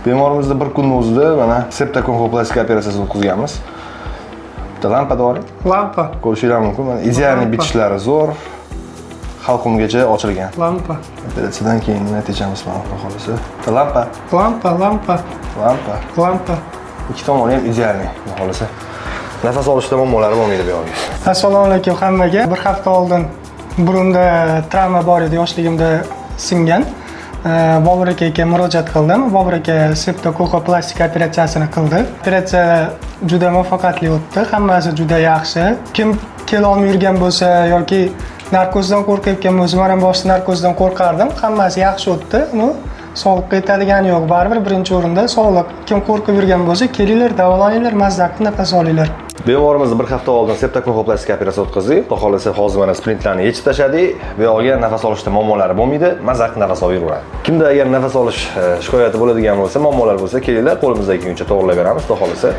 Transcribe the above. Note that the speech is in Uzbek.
Bemorimizda bir kunni o'zida mana septokonxoplastika operatsiyasini o'tkazganmiz. Bitta lampa oling. Lampa. Ko'rishinglar mumkin. Mana, идеальный. Lampa. Bitishlari zo'r. Halqumgacha ochilgan. Lampa. Operatsiyadan keyingi natijamiz mana, xudo xohlasa. Bitta lampa. Lampa, lampa. Lampa. Lampa. Ikki tomoni ham идеальный, xudo xohlasa. Nafas olishda muammolari bo'lmaydi bu yog'iga. Assalomu alaykum hammaga. Bir hafta oldin burunda travma bor edi, yoshligimda singan. Bobur akaga murojaat qildim. Bobur aka septokoxoplastika operatsiyasini qildi. Operatsiya juda muvaffaqiyatli o'tdi. Hammasi juda yaxshi. Kim kela olmay yurgan bo'lsa yoki narkozdan qo'rqayotgan bo'lsa, men ham boshida narkozdan qo'rqardim. Hammasi yaxshi o'tdi. Ну, sog'liqqa yetadigani yo'q. Baribir birinchi o'rinda sog'liq. Kim qo'rqib yurgan bo'lsa, kelinglar, davolaninglar, mazza qilib nafas olinglar. Bemorimizni bir hafta oldin septokonxoplastika operatsiya o'tkazdik. Xudo xohlasa, hozir mana splintlarni yechib tashladik. Bu yog'iga nafas olishda muammolari bo'lmaydi, mazza qilib nafas olib yuraveradi. Kimda agar nafas olish shikoyati bo'ladigan bo'lsa, muammolar bo'lsa, kelinglar, qo'limizdan kelguncha to'g'rilab beramiz, xudo xohlasa.